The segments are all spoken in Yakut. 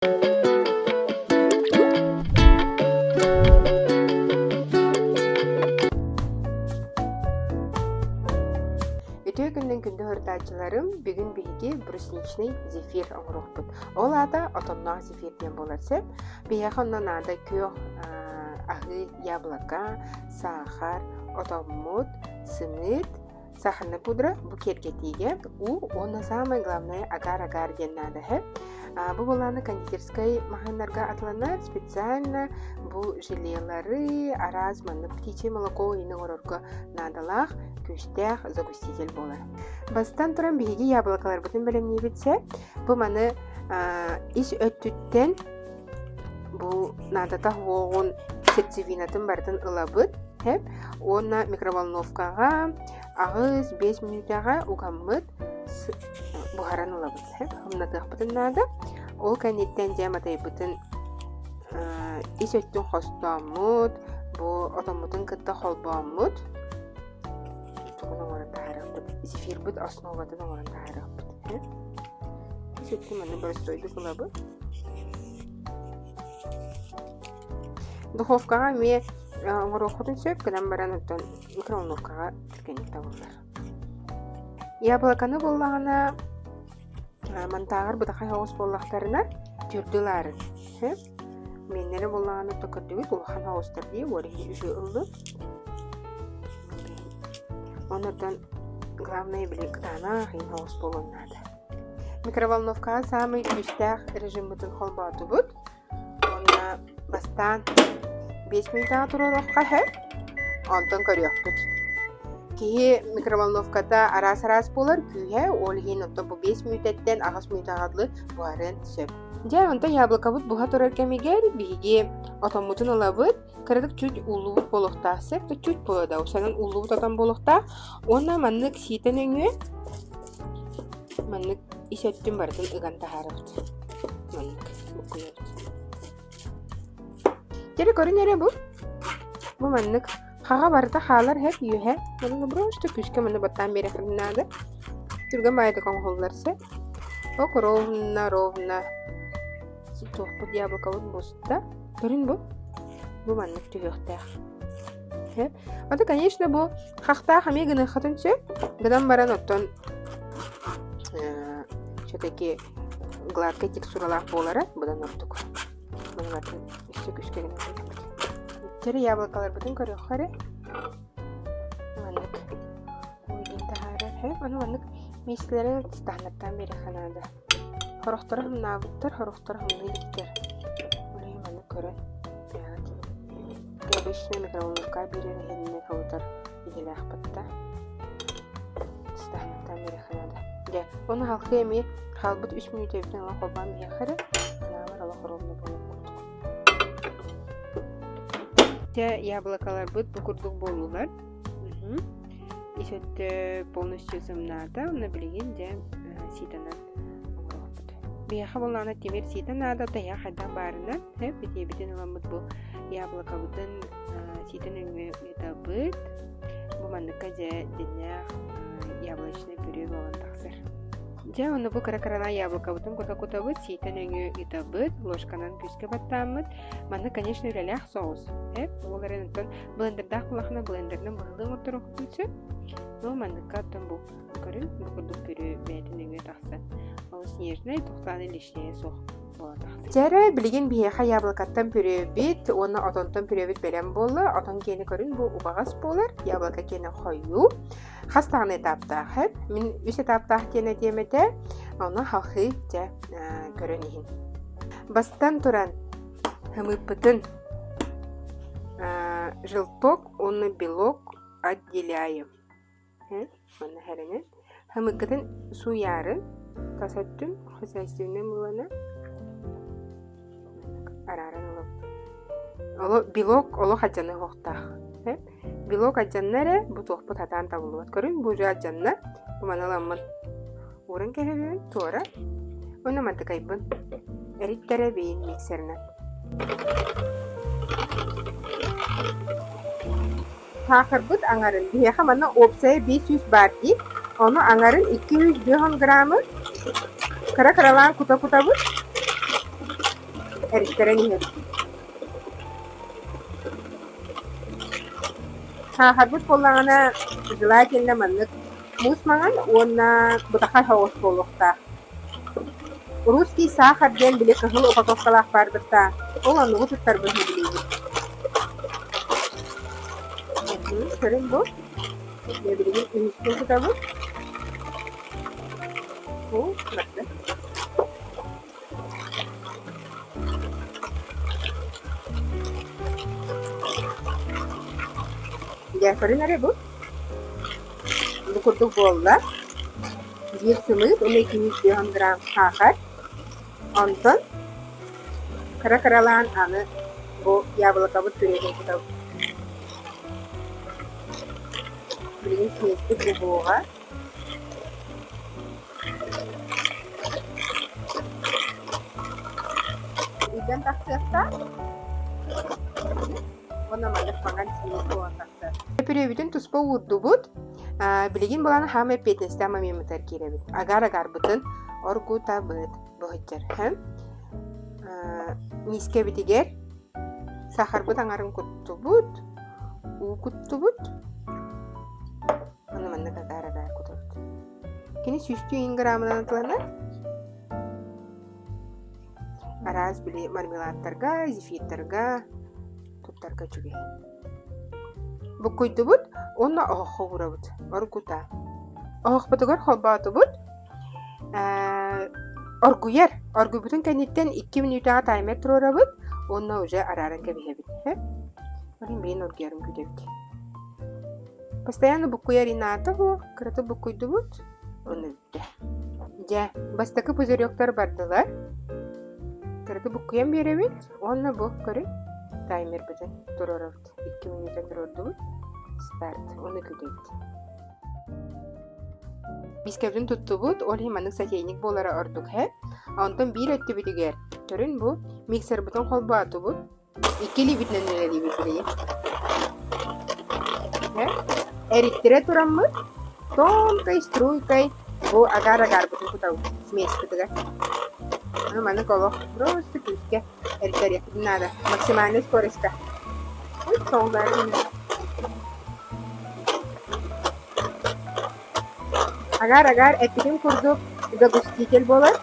Үтүө күннэн күндү хортааччыларым, бүгүн биһиги брусничный зефир оҥоруохпут. Ол аата отонноох зефир диэн буолар сөп. Биһиэхэ онно наада күөх аһыы яблоко, саахар, отоммут, сымыыт, Сахарная пудра бу киэргэтиигэ уу уонна самое главное агар-агар диэн наада үһү. Бу былааны кондитерскай маҕаһыыннарга атыланар специально бу желелары араас маннык птичье молоко иһин оҥорорго наадалаах күүстээх загуститель буолар. Бастатан туран биһиги яблокаларбытын бэлэмниибит сэ. Бу маны ис өттүттэн бу наадата уоҕун сердцевинатын барытын ылабыт Һэп уонна микроволновкаҕа 8-5 мүнүүтэҕэ угаммыт буһаран ылабыт. Һэп умнатыахпытын наада. Ол кэнниттэн дьэ матайбытын ис өттүн хостооммут, бу отоммутун кытта холбооммут тугун оҥорон таһаарыахпыт. Зефирбит основатын оҥорон таһаарыахпыт. Ис өттүн манна боростуойдук ылабыт. Духовкаҕа эмиэ оҥоруоххутун сөп гынан баран оттон микроволновкаҕа түргэнник табыллар. Яблоконы буоллаҕына мантааҕар бытахай соҕус буоллахтарына төрдү ылаарын сөп. Миэннэрэ буоллаҕына то көрдүгүт улахан соҕустар дии уор иһин үһү ыллым. Оннуттан главное били кытаанах иһин соҕус буолуон наада. Микроволновкаҕа саамай күүстээх режиммытын холбоотубут. Уонна бастаан 5 мүнүүтэҕэ туруоруохха сөп, онтон көрүөхпүт. Киһи микроволновката араас-араас буолар, күүһэ, ол иһин оттон бу 5 мүнүүтэттэн 8 мүнүүтэҕэ дылы буһарыан сөп. Дьэ, онтон яблокобут буһа турар кэмигэр биһиги отоммутун ылабыт, кыратык чуть ууллубут буолуохтаах сөп, да чуть буолуо да, усанан ууллубут отон буолуохтаах. Уонна маннык сиитэ нөҥүө маннык ис өттүн барытын ыган таһаарабыт. Маннык буккуйабыт. Дьэ көрүн эрэ бу. Бу маннык хаҕа барыта хаалар һэп үөһэ. Маннык просто күүскэ манны баттаан биэрэххин наада. Түргэн баайдык оҥоһуллар сөп. Ок ровно ровно туохпут яблокобут буста. Көрүн бу. Бу маннык түһүөхтээх. Сөп. Ото, конечно, бу хахтаах эмиэ гыныаххытын сөп. Гынан баран оттон все-таки гладкай текстуралаах буолара быдан ордук. Маны өссө күүскэ гынан биэрэбит. Чэрэ яблокаларбытын көрүөххэ эрэ. Маннык уйдун таһаарар. Аны маннык миэстэлэрин таһнаттаан биэриэххэ наада. Сорохторо ымнаабыттар, сорохторо ымныы иликтэр. Ол иһин маны көрөн бэйэҕит обычно микроволновкаҕа биэрэр иһиннэ кыбытар идэлээхпит да. Сытаһынаттаан биэриэххэ наада. Дьэ, ону халкы эмиэ хаалбыт үс мүнүүтэбитин ылан холбоон биһиэхэ эрэ, санаабар олох ровно буолуох курдук. Дьэ, яблокаларбыт бу курдук буоллулар. Ис өттө полностью сымнаата, онно билигин дьэ ситанан оҥоруохпут. Биһиэхэ буоллаҕына тимир сиитэ наада, тэһиэх хайдах баарынан, битиэбитин ыламмыт бу яблокобытын сиитэ нөҥүө ыытабыт. Бу манныкка дьэ дьиннээх яблочный пюре буолан тахсар. Дьэ, онно бу кыра-кыралаан яблокобытын кута-кутабыт, сиитэ нөҥүө ыытабыт, ложканан күүскэ баттааммыт. Манна, конечно, үлэлээх соус. Ол эрэн оттон блендердаах буоллахына блендеринэн быһылыы оҥотторуохпутун сөп. Но манныкка оттон бу көрүҥ, бу курдук пюре бэйэтин нөҥүө тахсан. Олус нежнай, тохтоон лишнее суох буола тахсар. Дьэ эрэ, билигин биһиэхэ яблокоттан пюребит уонна отонтон пюребит бэлэм буолла. Отон киэнэ көрүҥ, бу убаҕас буолар, яблоко киэнэ хойуу. Хас даҕаны этаптаах эп. Мин үс этаптаах диэн этиэм этэ. Ону халхыы дьэ көрөн иһин. Бастан туран Ымыыппытын желток уонна белок отделяем. Манна хэрэнэн. Ымыккытын сууйаарын тас өттүн хозяйственнай мыланы арааран ылабыт. Оло белок олох алдьаныа суохтаах. Белок алдьанна эрэ бу туохпут сатаан табыллыбат. Көрүҥ бу уже алдьанна. Бу маны ыламмын Ууран кэһэбин туора уонна мантыкайбын эриттэрэ биин миксеринэн. Саахарбыт аҥарын биһиэхэ манна уопсайа 500 баар дии. Ону аҥарын 250 грамы кыра-кыралаан кута-кутабыт. эриттэрэн иһэбит. Саахарбыт буоллаҕына, желательно маннык муус маҥан уонна бытахай соҕус буолуохтаах. Русский сахар диэн били кыһыл упаковкалаах баарбыт даа, ол оннугу туттарбын сөбүлүүбүн. Көрүҥ бу. Дьэ билигин үһүскүн кутабыт. Бу барда. Дьэ көрүҥ эрэ бу. Бу курдук буолла. Биир сымыыт уонна 250 грамм саахар. Онтон кыра-кыралаан аны бу яблокобыт пюретин кутабыт. Билигин смеспит буһуоҕа. Ыйдан тахсыахтаах уонна маннык маҥан смесь буолан тахсар. Пюребитин туспа уурдубут. Билигин булан хаама эппиэтинэстээх момеммытыгар киирэбит. Агар-агарбытын оргутабыт. Бу сылдьар. Миискэбитигэр сахарбыт аҥарын куттубут, уу куттубут. Аны маннык агар-агар кутабыт. Кини сүүстүү иин граммынан атыланар. Араас били мармеладтарга, зефирдарга туттарга үчүгэй. Буккуйдубут уонна оһоххо уурабыт. Оргута. Оһохпутугар холбоотубут. Оргуйар. Оргуйбутун кэнниттэн 2 мүнүүтэҕэ таймер туруорабыт уонна уже арааран кэбиһэбит. Ол билин оргуйарын күүтэбит. Постоянно буккуйар инаата бу, кыратык буккуйдубут, уонна бүттэ. Дьэ, бастакы пузыректар бардылар. Кыратык буккуйан биэрэбит уонна бу көрүҥ таймербытын туруорабыт. 2 мүнүүтэ туруордубут. Старт. Уонна күүтэбит. Мискэбитин туттубут, ол иһин маннык сотейник буолара ордук һэ. Онтон биир өттүбүтүгэр көрүн бу миксербытын холбоотубут. Икки илиибитинэн үлэлиибит билигин. Эриттэрэ тураммыт тонкой струйкой бу агар-агарбытын кутабыт смеспытыгар. Ну, маннык олох просто күүскэ эриттэриэхпитин наада. Максимальный скоростька. Ой, Агар-агар эппитим курдук загуститель буолар.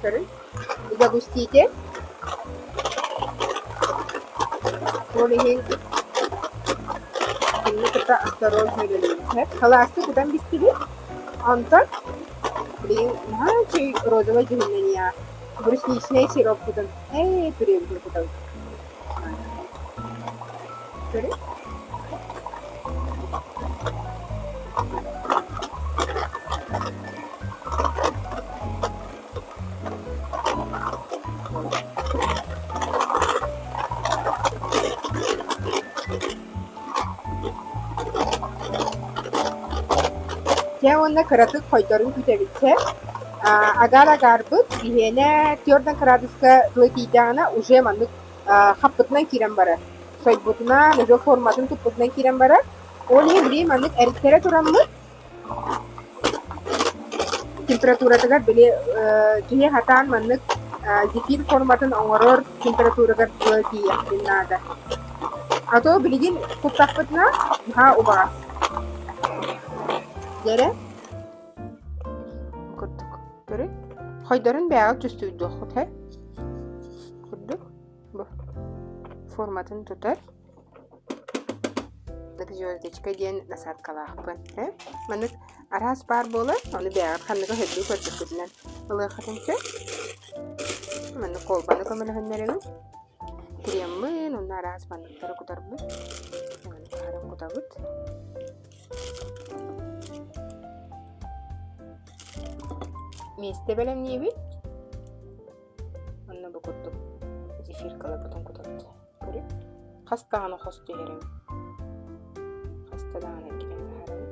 Көрүҥ. Загустите. Ол иһин кинини кытта осторожно үлэлиибит. Халаасты кутан бистибит. Онтон билигин наһаа үчүгэй розовай дьүһүннэниэҕэ. Брусничнай сироппутун ээ пюребутун кутабыт. Көрүҥ. Дьэ уонна кыратык хойдорун күүтэбит чэ. Агар-агарбыт биһиэнэ түөрт кыраадыска дылы тиийдэҕинэ уже маннык хаппытынан киирэн барар. Сойбутунан, уже форматын туппутунан киирэн барар. Ол иһин били маннык эриттэрэ тураммыт температуратыгар били киһи хатаан маннык зефир форматын оҥорор температурагар дылы тиийиэхпитин наада. А то билигин куттахпытына наһаа убаҕас. Дьэрэ курдук көрүн. Хойдорун бэйэҕит чувствуйдуоххут һэ. Курдук бу форматын тутар. Звездочка диэн насадкалаахпын. Э? Маннык араас баар буолар, ону бэйэҕит ханныгы сөбүлүү көрбүккүтүнэн ылыаххытын сөп. Маннык колбаны көмөлөһүннэрэбин. Креммын, уонна араас манныктары кутарбын. Маннык аһарын кутабыт. Миэстэ бэлэмниибит. Онно бу курдук зефиркаларбытын кутабыт. Көрүҥ. Хас даҕаны хос түһэрим. Хаста даҕаны эргитэн таһаарабын.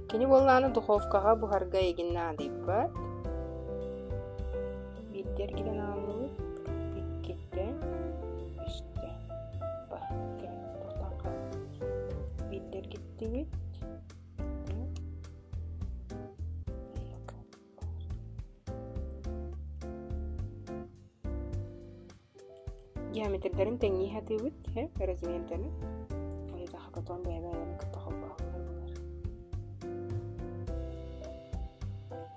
Кини буоллаҕына духовкаҕа буһарга эйигин наадыйбат. Биирдэ эргитэн аҕаллыбыт. Иккитэ, үстэ. Ба, тохтоон хаалла. Биирдэ эргиттибит. Диаметрдарын тэҥнии сатыыбыт, размердарын. Ону потом бэйэ-бэйэлэрин кытта холбоһоллор буолар.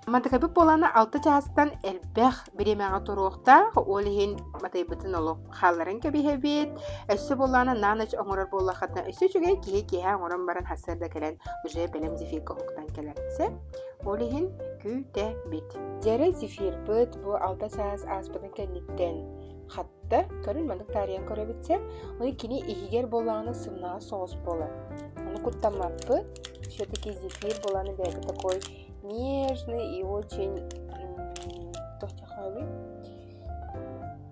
Матыкайбыт буолаана алта чаастан элбэх бириэмэҕэ туруохтаах, ол иһин матайбытын олох хаалларан кэбиһэбит. Өссө буоллаана на ночь оҥорор буоллаххытына өссө үчүгэй киһи киэһэ оҥорон баран сарсыарда кэлэн уже бэлэм зефиргэ уһуктан кэлэр. Ол иһин күүтэбит. Дьэрэ зефирбыт бу алта чаас ааспытын кэнниттэн хатта, көрүн маннык таарыйан көрөбүт сөп. Ону кини иһигэр буоллаҕына сымнаҕас соҕус буолар. Ону куттаммаппыт. Все-таки зефир буоланы бэйэтэ такой нежный и очень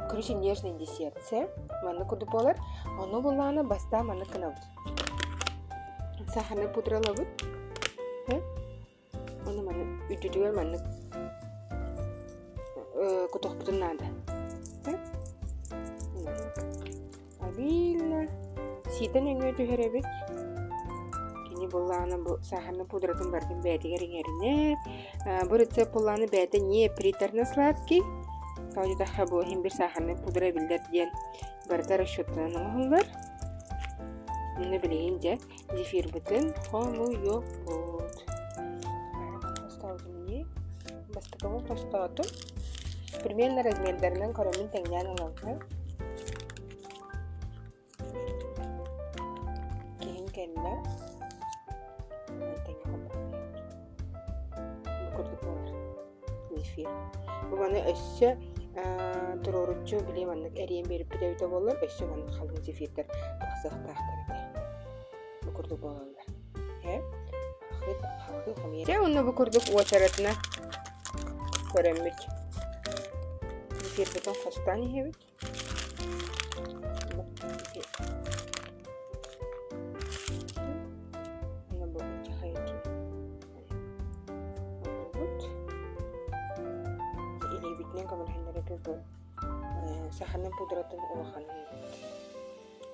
короче нежный десерт сэ маннык курдук буолар. Ону буоллаҕына бастаан маннык гынабыт. Сахарнай пудра ылабыт. Ону маны үрдүтүгэр маннык кутуохпутун наада. Обильно сиитэ нөҥүө түһэрэбит. Кини буллаҕына бу сахарный пудратын барытын бэйэтигэр иҥэринэр. Бу рецепт буллаҕына бэйэтэ не приторно сладкий. Тоҕо диэтэххэ бу иһин бир сахарный пудра биллэр диэн барыта расчеттанан оҥоһуллар. Онно билигин дьэ Зефирбытын хомуйуохпут. Хостоотум дии. Бастакыбын хостоотум. Примерно размердарынан көрөммүн тэҥнээн ылаллар. Киһим кэллэ. Тэҥҥэ Бу курдук буолар. Зефир. Бу маны өссө туруоруччу били маннык эриэн биэрбит эбитэ буоллар, өссө маннык халыҥ зефирдэр тахсыахтаахтар этэ. Бу курдук буолаллар. Ээ, халхыы хомуйа. Дьэ, онно бу курдук уочаратына көрөммүт. Зефирбитин хостоон иһэбит. Илиибитинэн көмөлөһүннэрэ бу саханы пудратын улаханын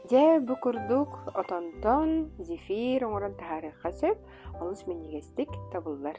Дьэ, бу курдук отонтон зефир оҥорон таһаарыахха сөп, олус минньигэстик табыллар.